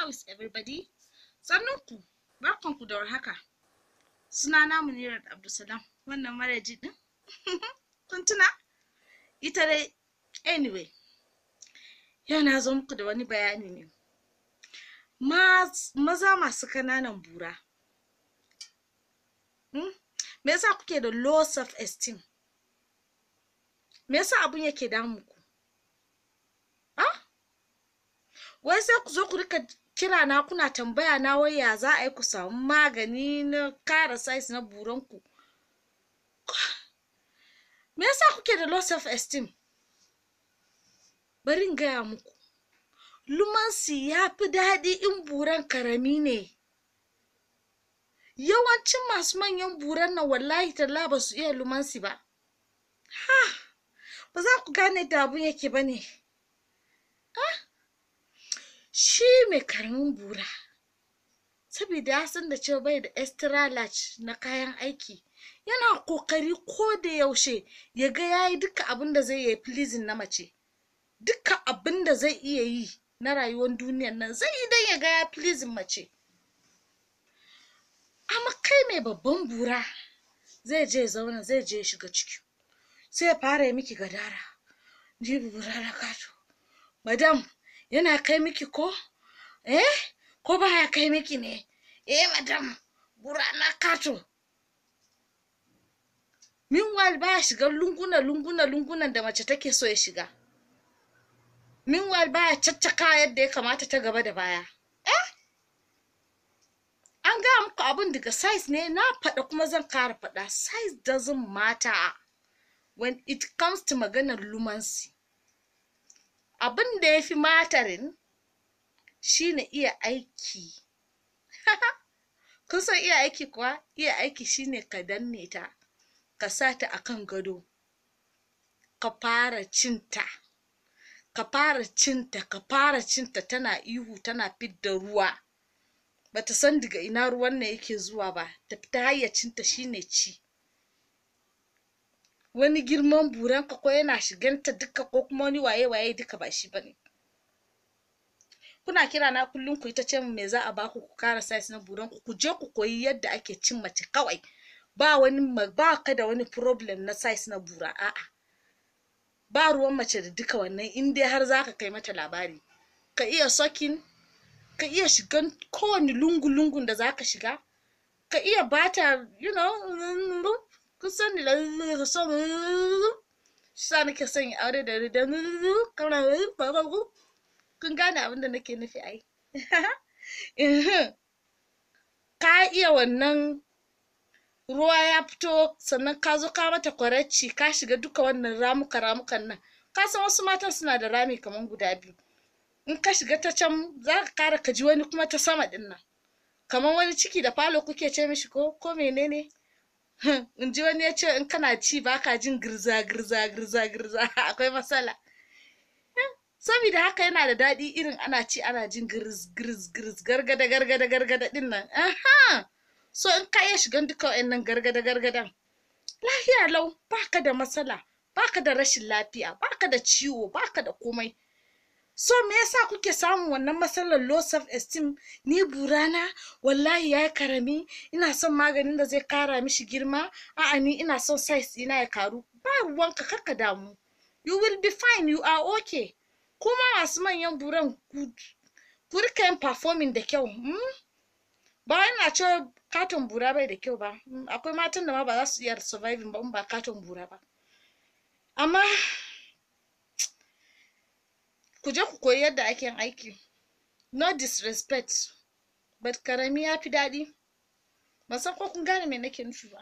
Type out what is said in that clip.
How is everybody? Sannunku, barkanku da warhaka. Sunana Munirat Abdulsalam, wannan maraji din. Kun tuna? Ita dai, anyway. Yau na zo muku da wani bayani ne. Maza masu kananan bura. Me yasa kuke da low self esteem? Me yasa abun yake damun ku? Ah? Wai sai ku zo ku rika kira na kuna tambaya na wai ya za a yi ku samu magani na kara size na buranku. Me yasa kuke da low self esteem? Bari in gaya muku. Lumansi ya fi daɗi in buran karami ne. Yawancin masu manyan buran nan wallahi talla ba su iya lumansi ba. Ha! Ba za ku gane da abun yake ba ne. Ah? Shi mai karamin bura, saboda ya san da cewa bai da extra large na kayan aiki, yana kokari ko da yaushe ya ga yayi duka abin da zai yi pleasing na mace. Duka abin da zai iya yi na rayuwar duniyar nan zai yi don ya ga ya pleasing mace. Amma kai mai babban bura zai je zauna, zai je shiga ciki, sai ya fara yi miki gadara. Ni bura na kato, madam yana kai miki ko? Eh? Ko baya kai miki ne? Eh madam, bura na kato. Meanwhile baya shiga lunguna lunguna lungunan da mace take so ya shiga. Meanwhile baya caccaka yadda ya kamata ta gaba da baya. Eh? An gaya muku abun daga size ne, na faɗa kuma zan kara faɗa. Size doesn't matter when it comes to maganar lumansi. Abin da ya fi matarin shine iya aiki. Kun san iya aiki kuwa? Iya aiki shine ka danne ta, ka sa ta a kan gado, ka fara cinta, ka fara cinta, ka fara cinta, tana ihu, tana fidda ruwa. Bata san daga ina ruwan nan yake zuwa ba, ta fita hayyacinta shine ci. Wani girman buranka ko yana shiganta duka ko kuma wani waye-waye duka ba shi bane. Kuna kira na kullum ku yi ta ce min me za a baku ku kara size na buranku, ku je ku koyi yadda ake cin mace kawai. Ba wani ba ka da wani problem na size na bura, a'a. Ba ruwan mace da duka wannan in dai har zaka kai mata labari. Ka iya sucking, ka iya shigan kowane lungu-lungun da zaka shiga, ka iya bata, kun sani da sa nake son yin aure da kun gane abin da nake nufi ai. Ka iya wannan ruwa ya fito, sannan ka zo ka mata kwaracci, ka shiga duka wannan ramuka ramukan nan. Ka san wasu matan suna da rami kaman guda biyu. In ka shiga ta can za ka kara ka ji wani kuma ta sama din nan. Kaman wani ciki da falo kuke ce mishi ko menene? In ji wani ya ce in kana ci baka jin girza girza girza girza akwai matsala. Saboda haka yana da daɗi irin ana ci ana jin girz girz girz gargada gargada gargada din nan. Aha! So in ka iya shigan duka wa'annan gargada gargadan, lafiya lau, baka da matsala, baka da rashin lafiya, baka da ciwo, baka da komai. So me yasa kuke samun wannan matsalar low self esteem? Ni burana wallahi yayi karami, ina son maganin da zai kara mishi girma, a'a ni ina son size ɗina ya karu. Ba ruwanka, karka damu. You will be fine, you are okay. Kuma masu manyan buran ku rika yin performing da kyau. Ba ina cewa katon bura bai da kyau ba. Akwai matan da ma ba za su iya surviving ba in ba katon bura ba. Amma ku je ku koyi yadda ake yin aiki. No disrespect, but karami ya fi daɗi. Ban san ko kun gane me nake nufi ba.